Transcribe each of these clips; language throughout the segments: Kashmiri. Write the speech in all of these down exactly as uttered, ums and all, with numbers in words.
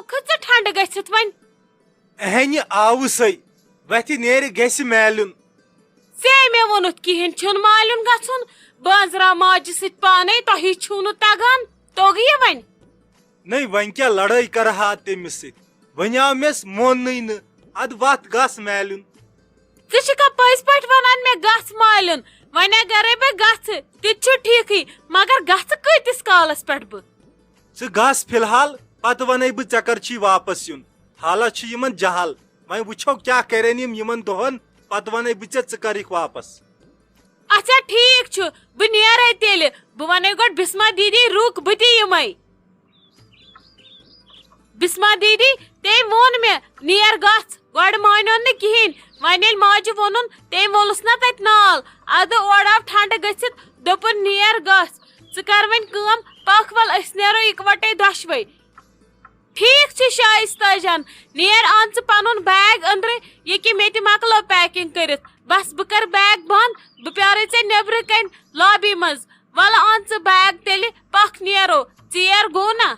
کھٔژ ژٕ ٹھنڈٕ گٔژھِتھ وۄنۍ۔ اہنہِ آوٕ سَے، وتھِ نیرِ گژھِ میلُن۔ ژےٚ مےٚ ووٚنُتھ کِہیٖنۍ چھُنہٕ مالیُن گژھُن، بہٕ أنٛزراو ماجہِ سۭتۍ پانے، تۄہی چھُو نہٕ تگان، توٚگ یہِ وۄنۍ؟ نٔے، وۄنۍ کیٛاہ لڑٲے کرٕ ہا تٔمِس سۭتۍ؟ وۄنۍ آو مےٚ موننٕے نہٕ، ادٕ وتھ گژھ میلُن۔ ژٕ چھِکھا پٔزۍ پٲٹھۍ ونان مےٚ گژھ مالیُن؟ وۄنۍ اگرے بہٕ گژھٕ تہِ تہِ چھُ ٹھیٖکھٕے، مگر گژھٕ کۭتِس کالس پٮ۪ٹھ بہٕ؟ ژٕ گژھ فی الحال، پتہٕ ونَے بہٕ ژےٚ کر چھی واپس یُن۔ حالس چھِ یِمن جہل، وۄنۍ وٕچھو کیٛاہ کرن یِم یِمن دۄہن، پتہٕ ونَے بہٕ ژےٚ ژٕ کر یِکھ واپس۔ اچھا ٹھیٖک چھُ، بہٕ نیرے تیٚلہِ، بہٕ ونَے گۄڈٕ بسمہ دیدی رُک، بہٕ تہِ یِمے۔ بسمہ دیدی، تٔمۍ ووٚن مےٚ نیر گژھ، گۄڈٕ مانیو نہٕ کِہیٖنۍ، وۄنۍ ییٚلہِ ماجہِ ووٚنُن، تٔمۍ وولُس نا تتہِ نال، ادٕ اورٕ آو ٹھنڈٕ گٔژھِتھ، دوٚپُن نیر گژھ، ژٕ کر وۄنۍ کٲم، پکھ ول أسۍ نیرو اِکوٹے دۄشوے۔ ٹھیٖک چھُ شائستہ جان، نیر اَن ژٕ پنُن بیگ أنٛدرٕ، یہِ کہِ مےٚ تہِ مۄکلٲو پیکنگ کٔرِتھ۔ بس بہٕ کرٕ بیگ بنٛد، بہٕ پیارے ژےٚ نیٚبرٕ کنہِ لابی منٛز۔ وَلہٕ اَن ژٕ بیگ تیٚلہِ، پکھ نیرو، ژیر گوٚو نا؟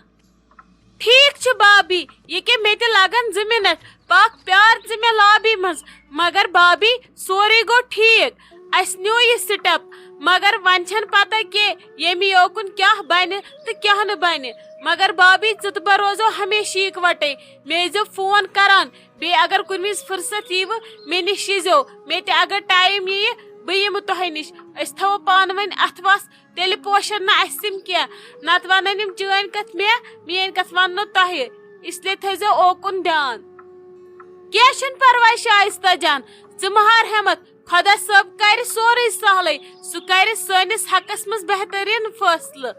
ٹھیٖک چھُ بابی، یہِ کہِ مےٚ تہِ لگن زٕ منٹ، پکھ پیار ژٕ مےٚ لابی منٛز۔ مگر بابی، سورُے گوٚو ٹھیٖک، اسہِ نیوٗ یہِ سٹیپ، مگر وۄنۍ چھنہٕ پتہ کینٛہہ ییٚمہِ یوکُن کیٛاہ بنہِ تہٕ کیٛاہ نہٕ بنہِ۔ مگر بابی، ژٕ تہٕ بہٕ روزو ہمیشہِ یِکوٹے۔ مےٚ ٲسۍزیو فون کران، بیٚیہِ اگر کُنہِ وِزِ فرصت ییٖوٕ، مےٚ نِش ییٖزیو۔ مےٚ تہِ اگر ٹایم ییہِ، بہٕ یِمہٕ تۄہہِ نِش۔ أسۍ تھاوو پانہٕ ؤنۍ اتھٕ وس، تیٚلہِ پوشن نہٕ اسہِ یِم کینٛہہ، نتہٕ ونن یِم چٲنۍ کتھ مےٚ، میٲنۍ کتھ وننو تۄہہِ۔ اس لیے تھٲیزیو اوکُن دیان۔ کینٛہہ چھُنہٕ پرواے شائستہ جان، ژٕ مہ ہار ہٮ۪متھ، خۄدا صٲب کرِ سورُے سہلٕے، سُہ کرِ سٲنِس حقس منٛز بہتریٖن فٲصلہٕ۔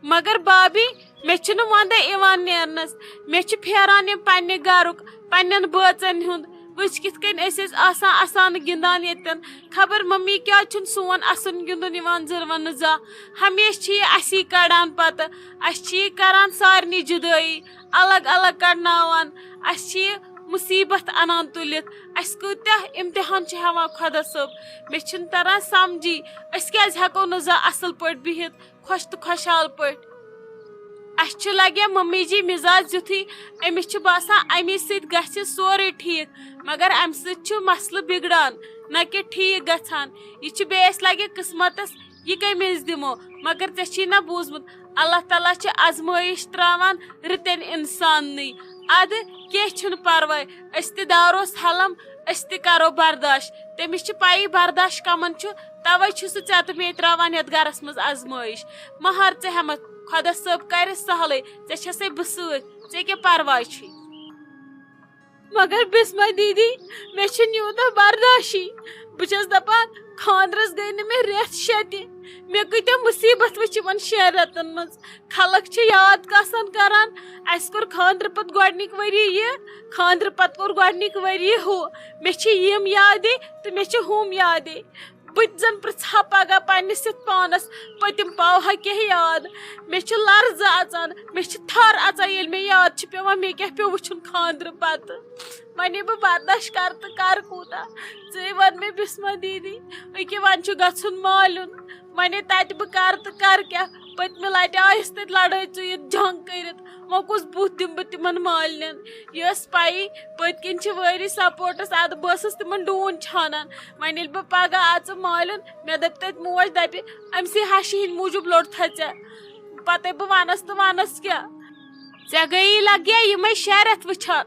مگر بابی، مےٚ چھُنہٕ وۄندے یِوان نیرنس۔ مےٚ چھُ پھیران یہِ پننہِ گرُک، پننٮ۪ن بٲژن ہُنٛد۔ وٕچھ کِتھ کٔنۍ أسۍ ٲسۍ آسان اسان گِنٛدان ییٚتٮ۪ن۔ خبر ممی کیٛازِ چھُنہٕ سون اسُن گِنٛدُن یِوان زٕروَن نہٕ زانٛہہ۔ ہمیشہٕ چھِ یہِ اسی کڑان پتہٕ۔ اسہِ چھِ یہِ کران سارنٕے جُدٲیی، الگ الگ کڑناوان۔ اسہِ چھِ یہِ مصیبت انان تُلِتھ۔ اسہِ کۭتیاہ امتحان چھِ ہٮ۪وان خۄدا صٲب۔ مےٚ چھُنہٕ تران سمجھی، أسۍ کیٛازِ ہٮ۪کو نہٕ زانٛہہ اصل پٲٹھۍ بِہِتھ، خۄش تہٕ خۄشحال پٲٹھۍ۔ اسہِ چھُ لگیا ممی جی مزاج یُتھُے، أمِس چھُ باسان امی سۭتۍ گژھِ سورُے ٹھیٖک، مگر امہِ سۭتۍ چھُ مسلہٕ بگڑان، نہ کہِ ٹھیٖک گژھان۔ یہِ چھُ بیٚیہِ اسہِ لگہِ قسمتس، یہِ کٔمۍ أسۍ دِمو؟ مگر ژےٚ چھی نہ بوٗزمُت، اللہ تعالیٰ چھِ آزمٲیش تراوان رٕتٮ۪ن انساننٕے۔ ادٕ کینٛہہ چھُنہٕ پرواے، أسۍ تہِ داروس حلم، أسۍ تہِ کرو برداش۔ تٔمِس چھِ پَیی برداش کمن چھُ، توے چھُ سُہ ژےٚ تہٕ مے تراوان یتھ گرس منٛز آزمٲیش۔ مہ ہر ژٕ ہٮ۪متھ، خۄدا صٲب کرِ سہلٕے، ژےٚ چھسے بہٕ سۭتۍ، ژےٚ کیٛاہ پرواے چھُے؟ مگر بسمہ دیدی، مےٚ چھُنہٕ یوٗتاہ برداشی۔ بہٕ چھس دپان، خاندرس گٔے نہٕ مےٚ رٮ۪تھ شےٚ تہِ، مےٚ کۭتیاہ مصیبت وٕچھ یِمن شٮ۪ن رٮ۪تن منٛز۔ خلق چھِ یاد کاسان کران، اسہِ کوٚر خاندرٕ پتہٕ گۄڈنِکۍ ؤری یہِ، خاندرٕ پتہٕ کوٚر گۄڈنِکۍ ؤری ہُہ۔ مےٚ چھِ یِم یادے تہٕ مےٚ چھِ ہُم یادے۔ بہٕ تہِ زن پرژھٕ ہا پگاہ پننِس یتھ پانس، پٔتِم پاوٕ ہا کینٛہہ یاد۔ مےٚ چھِ لرزٕ اژان، مےٚ چھِ تھر اژان، ییٚلہِ مےٚ یاد چھِ پٮ۪وان، مےٚ کیٛاہ پیوٚو وٕچھُن خاندرٕ پتہٕ۔ وۄنۍ بہٕ برداش کرٕ تہٕ کرٕ کوٗتاہ؟ ژٕے وَن مےٚ بسمہ دیدی، أکیٛاہ وۄنۍ چھُ گژھُن مالیُن، وۄنۍ تَتہِ بہٕ کرٕ تہٕ کرٕ کیٛاہ؟ پٔتمہِ لٹہِ آیَس تَتہِ لڑٲے ژُیِتھ، جنگ کٔرِتھ، وۄنۍ کُس بُتھ دِمہٕ بہٕ تِمن مالنٮ۪ن؟ یہِ ٲس پَیی، پٔتۍ کِنۍ چھِ وٲری سپورٹس، اَدٕ بہٕ ٲسٕس تِمن ڈوٗنۍ چھانان۔ وۄنۍ ییٚلہِ بہٕ پگاہ اژٕ مالیُن، مےٚ دَپہِ تَتہِ موج، دَپہِ، أمۍ سٕے ہشہِ ہِنٛدۍ موٗجوٗب لوٚڑتھا ژےٚ؟ پتے بہٕ ونس تہٕ ونس کیٛاہ؟ ژےٚ گٔیی لگیا یِمے شےٚ رٮ۪تھ وٕچھان،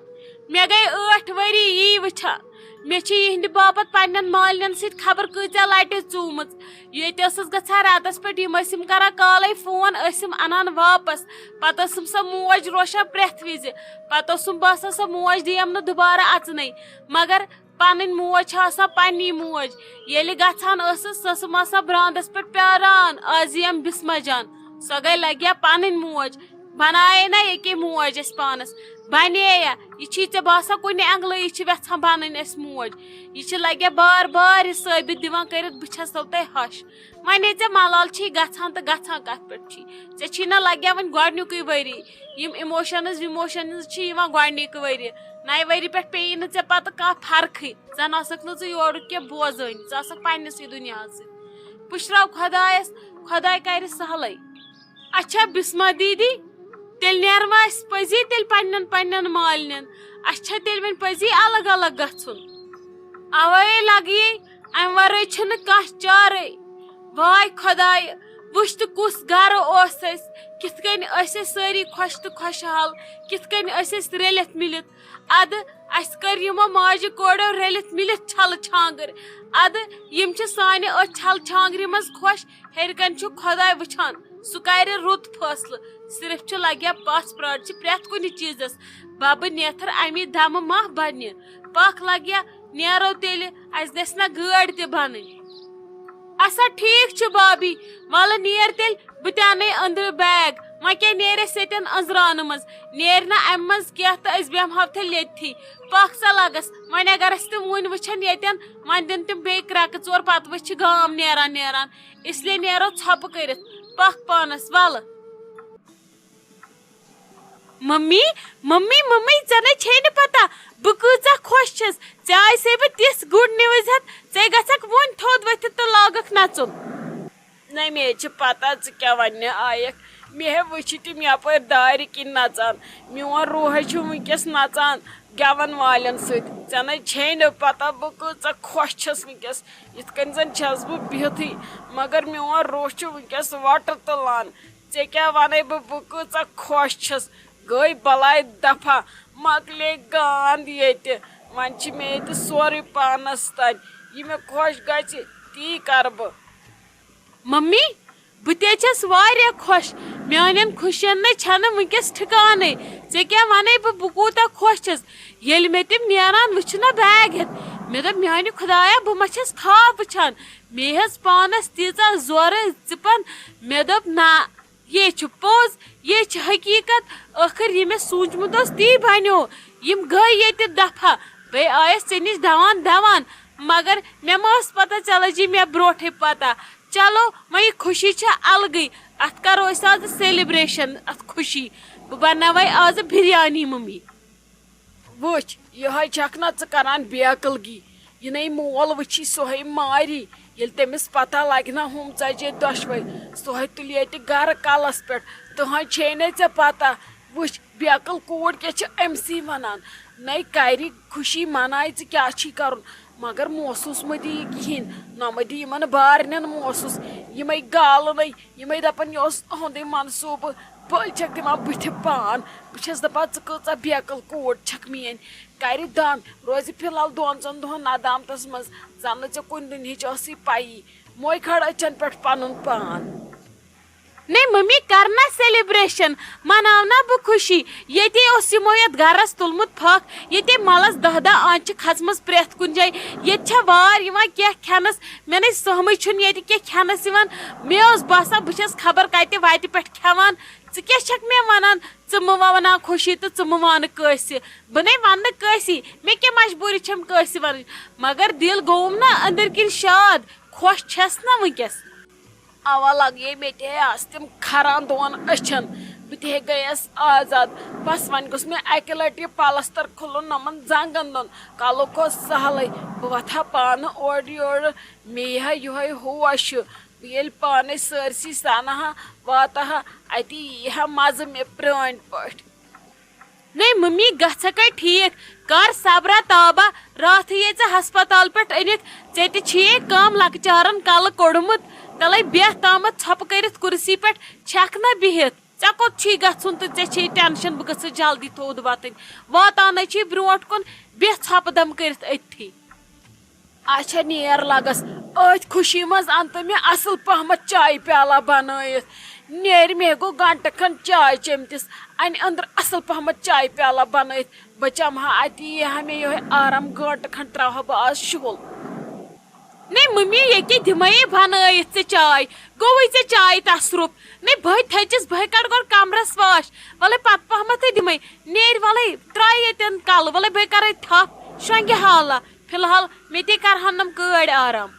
مےٚ گٔے ٲٹھ ؤری یی وٕچھان۔ مےٚ چھِ یِہنٛدِ باپتھ پننٮ۪ن مالنٮ۪ن سۭتۍ خبر کۭژاہ لٹہِ ژوٗمٕژ۔ ییٚتہِ ٲسٕس گژھان راتس پٮ۪ٹھ، یِم ٲسِم کران کالے فون، ٲسِم انان واپس۔ پتہٕ ٲسٕم سۄ موج روشان پرٛٮ۪تھ وِزِ۔ پتہٕ اوسُم باسان، سۄ موج دِیم نہٕ دُبارٕ اژنَے۔ مگر پنٕنۍ موج چھِ آسان پننی موج۔ ییٚلہِ گژھان ٲسٕس، سۄ ٲسٕم آسان برانٛدس پٮ۪ٹھ پیاران، آز یِیم بسمہ جان۔ سۄ گٔے لگیا پنٕنۍ موج۔ بنایے نا ییٚکے موج اَسہِ پانس۔ بنے یا، یہِ چھی ژےٚ باسان کُنہِ اینگلہٕ یہِ چھِ وٮ۪ژھان بنٕنۍ اَسہِ موج؟ یہِ چھِ لگیا بار بار یہِ ثٲبت دِوان کٔرِتھ، بہٕ چھسو تۄہہِ ہش۔ وۄنۍ ییٚلہِ ژےٚ ملال چھی گژھان تہٕ گژھان کتھ پٮ۪ٹھ چھی؟ ژےٚ چھی نا لگیا وۄنۍ گۄڈنیُکُے ؤری؟ یِم emotions وِموشنز چھِ یِوان گۄڈنِکۍ ؤرِ۔ نَیہِ ؤرِ پٮ۪ٹھ پیٚیی نہٕ ژےٚ پتہٕ کانٛہہ فرقٕے۔ زن آسکھ نہٕ ژٕ یورُک کینٛہہ بوزٲنی، ژٕ آسکھ پننِسٕے دُنیاہس سۭتۍ۔ پُشراو خۄدایس، خۄداے کرِ سہلٕے۔ اچھا بسمہ دیدی، تیٚلہِ نیرٕ وۄنۍ أسۍ پٔزی تیٚلہِ پننٮ۪ن پننٮ۪ن مالنٮ۪ن؟ اَسہِ چھا تیٚلہِ وۄنۍ پٔزی الگ الگ گژھُن؟ اوے لگیے، امہِ ورٲے چھنہٕ کانٛہہ چارے۔ واے خۄدایہِ، وٕچھ تہٕ کُس گرٕ اوس اَسہِ، کِتھ کٔنۍ ٲسۍ أسۍ سٲری خۄش تہٕ خۄشحال، کِتھ کٔنۍ ٲسۍ أسۍ رٔلِتھ مِلِتھ۔ ادٕ اسہِ کٔر یِمو ماجہِ کورٮ۪و رٔلِتھ مِلِتھ چھلہٕ چھانٛگٕر۔ ادٕ یِم چھِ سانہِ أتھۍ چھلہٕ چھانٛگرِ منٛز خۄش، ہیٚرِ کنہِ چھُ خۄداے وٕچھان، سُہ کرِ رُت فٲصلہٕ۔ صرف چھُ لگیا پژھ پرٛاٹھ چھِ پرٛٮ۪تھ کُنہِ چیٖزس۔ ببہٕ نیتھر امی دمہٕ ما بنہِ؟ پکھ لگیا، نیرو تیٚلہِ، اسہِ گژھِ نہ گٲڑۍ تہِ بنٕنۍ۔ اسا ٹھیٖک چھُ بابی، ولہٕ نیر تیٚلہِ، بہٕ تہِ انَے أنٛدرٕ بیگ۔ وۄنۍ کیٛاہ نیرِ اَسہِ ییٚتٮ۪ن أنٛزراونہٕ منٛز؟ نیرِ نہ امہِ منٛز کینٛہہ تہٕ أسۍ بیٚہمہٕ ہاو تیٚلہِ ییٚتھی۔ پکھ سا لگس، وۄنۍ اگر اسہِ تِم وُنہِ وٕچھن ییٚتٮ۪ن، وۄنۍ دِن تِم بیٚیہِ کرٛٮ۪کہٕ ژور، پتہٕ وٕچھِ گام نیران نیران۔ اس لیے نیرو ژھۄپہٕ کٔرِتھ۔ پکھ پانس، ولہٕ۔ ممی، ممی، ممی، ژےٚ نے چھے نہٕ پتہ بہٕ کۭژاہ خۄش چھَس۔ ژےٚ آسے بہٕ تِژھ good news ہٮ۪تھ، ژے گژھکھ وُنۍ تھوٚد ؤتھِتھ تہٕ لاگکھ نژُن۔ نہ، مے چھِ پتہ ژٕ کیٛاہ وننہِ آیکھ۔ مےٚ ہے وٕچھِ تِم یپٲرۍ دارِ کِنۍ نژان۔ میون روح ہے چھُ وٕنکیٚس نژان گٮ۪ون والٮ۪ن سۭتۍ۔ ژےٚ نے چھے نہٕ پتہ بہٕ کۭژاہ خۄش چھَس وٕنکیٚس۔ یِتھ کٔنۍ زن چھَس بہٕ بِہتھٕے، مگر میون روح چھُ وٕنکیٚس وۄٹہٕ تُلان۔ ژےٚ کیٛاہ وَنَے بہٕ، بہٕ کۭژاہ خۄش چھَس۔ گٔے بَلاے دَفعہ، مۄکلے گانٛد ییٚتہِ۔ وۄنۍ چھِ مےٚ ییٚتہِ سورُے پانَس تام۔ یہِ مےٚ خۄش گژھِ، تی کَرٕ بہٕ۔ ممی، بہٕ تہِ چھَس واریاہ خۄش۔ میٛانٮ۪ن خوشیَن نَے چھَنہٕ وٕنکیٚس ٹھِکانَے۔ ژےٚ کیٛاہ وَنَے بہٕ، بہٕ کوٗتاہ خۄش چھَس۔ ییٚلہِ مےٚ تِم نیران وٕچھِ نہ بیگ ہٮ۪تھ، مےٚ دوٚپ، میٛانہِ خۄدایا، بہٕ ما چھَس خاب وٕچھان؟ مےٚ ہیٚژ پانَس تیٖژاہ زورٕ ژِپَن۔ مےٚ دوٚپ، نہ، یے چھُ پوٚز، یے چھِ حقیٖقت۔ ٲخٕر یہِ مےٚ سوٗنٛچمُت اوس، تی بنیو۔ یِم گٔے ییٚتہِ دفعہ۔ بے آیس ژےٚ نِش دوان دوان، مگر مےٚ ما ٲس پتہ ژےٚ لٔجی مےٚ برونٛٹھٕے پتہ۔ چلو، وۄنۍ یہِ خوشی چھےٚ الگٕے۔ اتھ کرو أسۍ آز celebration، اتھ خوشی۔ بہٕ بناوے آز بریانی، ممی۔ وٕچھ، یِہوٚے چھَکھ نہ ژٕ کران بے عقلگی۔ یہِ نے مول وٕچھی، سُہ ہے ماری۔ ییٚلہِ تٔمِس پتہ لگہِ نہ، ہُم ژَجے دۄشوَے، سُہ ہے تُلہِ ییٚتہِ گرٕ کلس پٮ۪ٹھ۔ تہٕ ہاں چھے نے ژےٚ پتہ۔ وٕچھ، بے عقل کوٗر کیٛاہ چھِ أمسٕے وَنان۔ نَے کَرِ خوشی مناوِ، ژٕ کیٛاہ چھی کَرُن؟ مگر محسوٗس مہ دِ یہِ کِہیٖنۍ، نہ مہ دِ یِمَن بارنٮ۪ن محسوٗس۔ یِمَے گالہٕ نَے، یِمَے دَپَن، یہِ اوس تُہُنٛدُے منصوٗبہٕ۔ بٔلۍ چھَکھ دِوان بٕتھِ پان۔ بہٕ چھَس دَپان، ژٕ کۭژاہ بے عقل کوٗر چھَکھ میٛٲنۍ۔ کَرِ دَم، روزِ فی الحال دۄن ژۄن دۄہَن ندامتَس منٛز، زَن نہٕ ژےٚ کُنہِ دُنہِچ ٲسٕے پَیی۔ موے کھڑ أچھَن پٮ۪ٹھ پَنُن پان۔ نے ممی، کر نا celebration، مناو نا بہٕ خوشی۔ ییٚتے اوس یِمو یتھ گرس تُلمُت پھکھ، ییٚتے ملس دہ دہ آنچہِ کھژمٕژ پرٛٮ۪تھ کُنہِ جایہِ۔ ییٚتہِ چھےٚ وار یِوان کینٛہہ کھٮ۪نس، مےٚ نے سہمٕے چھُنہٕ ییٚتہِ کینٛہہ کھٮ۪نس یِوان۔ مےٚ اوس باسان بہٕ چھس خبر کتہِ وتہِ پٮ۪ٹھ کھٮ۪وان۔ ژٕ کیٛاہ چھکھ مےٚ ونان؟ ژٕ مہٕ ونان خوشی تہٕ ژٕ مہٕ وانہٕ کٲنٛسہِ۔ بہٕ نے ونہٕ نہٕ کٲنٛسی، مےٚ کیٛاہ مجبوٗری چھم کٲنٛسہِ ونٕچ؟ مگر دِل گوٚوُم نا أنٛدٕرۍ کِنۍ شاد، خۄش چھس نا وٕنکیٚس۔ اوا لگیے مےٚ تہِ ہے آز تِم کھران دۄن أچھن۔ بہٕ تہِ ہے گٔیس آزاد۔ بس وۄنۍ گوٚژھ مےٚ اکہِ لٹہِ یہِ پلستر کھُلُن نۄمن زنٛگن دۄن۔ کلُک اوس سہلٕے۔ بہٕ وۄتھٕ ہا پانہٕ اورٕ یورٕ۔ مےٚ یی ہا یِہوے ہوش ہیوٗ۔ بہٕ ییٚلہِ پانے سٲرسٕے سنہٕ ہا، واتہٕ ہا، اتی یی ہا مزٕ مےٚ پرٛٲنۍ پٲٹھۍ۔ نے ممی، گژھکھ ہے ٹھیک، کر صبرا تابا، راتھٕے یے ژےٚ ہسپتال پٮ۪ٹھ أنِتھ، ژےٚ تہِ چھُیے کم لۄکچارن کلہٕ کوٚڑمُت، تلے بیٚہہ تامتھ ژھۄپہٕ کٔرِتھ کُرسی پٮ۪ٹھ، چھکھ نہ بِہِتھ۔ ژےٚ کوٚت چھُے گژھُن تہٕ ژےٚ چھے tension، بہٕ گٔژھٕس جلدی تھوٚد وۄتھٕنۍ، واتانے چھے برونٹھ کُن، بیٚہہ ژھۄپہٕ دم کٔرِتھ أتھی۔ اچھا نیر لگس، أتھۍ خوشی منٛز ان تہٕ مےٚ اصل پہمتھ چایہِ پیالہ بنٲیِتھ۔ نیرِ مےٚ گوٚو گنٹہٕ کھنڈ چاے چیمتِس، انہِ أنٛدرٕ اصل پہمتھ چایہِ پیالہ بنٲیِتھ۔ بہٕ چمہٕ ہا اتی، یی ہا مےٚ یِہوے آرام، گنٹہٕ کھنڈ تراوٕ ہا بہٕ آز شُہُل۔ نے ممی، ییٚکیٛاہ دِمے بنٲیِتھ ژےٚ چاے، گوٚوُے ژےٚ چایہِ تصرُف۔ نے بہٕ تھٔچِس، بہٕ کڑٕ گۄڈٕ کمرس واش، ولے پتہٕ پہمتھے دِمے۔ نیرِ ولے، ترٛایہِ ییٚتٮ۪ن کلہٕ، ولے بہٕ کرے تھپھ، شۄنگہِ حالہ۔ فی الحال مےٚ تے کرہن نم گٲڑۍ آرام۔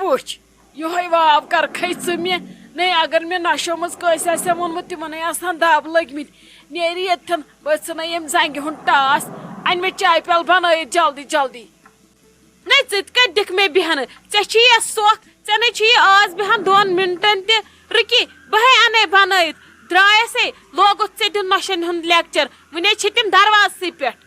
وٕچھ، یِہوٚے واو کر کھے ژٕ مےٚ۔ نے اگر مےٚ نشو منٛز کٲنٛسہِ آسہِ ہا ووٚنمُت، تِمن ہے آسہٕ ہن دب لٔگۍ مٕتۍ۔ نیرِ ییٚتھٮ۪ن، بہٕ ژھٕنَے ییٚمہِ زنٛگہِ ہُنٛد ٹاس۔ انہِ مےٚ چایہِ پیالہٕ بنٲیِتھ جلدی جلدی۔ نے ژٕ تہِ کتہِ دِکھ مےٚ بیہنہٕ؟ ژےٚ چھُے یا سۄکھ، ژےٚ نے چھُے آز بیہان دۄن منٹن تہِ۔ رُکی، بہٕ ہے انَے بنٲوِتھ۔ لوگُتھ ژےٚ دیُن نۄشن ہُنٛد لیکچر، وُنے چھِ تِم دروازسٕے پٮ۪ٹھ۔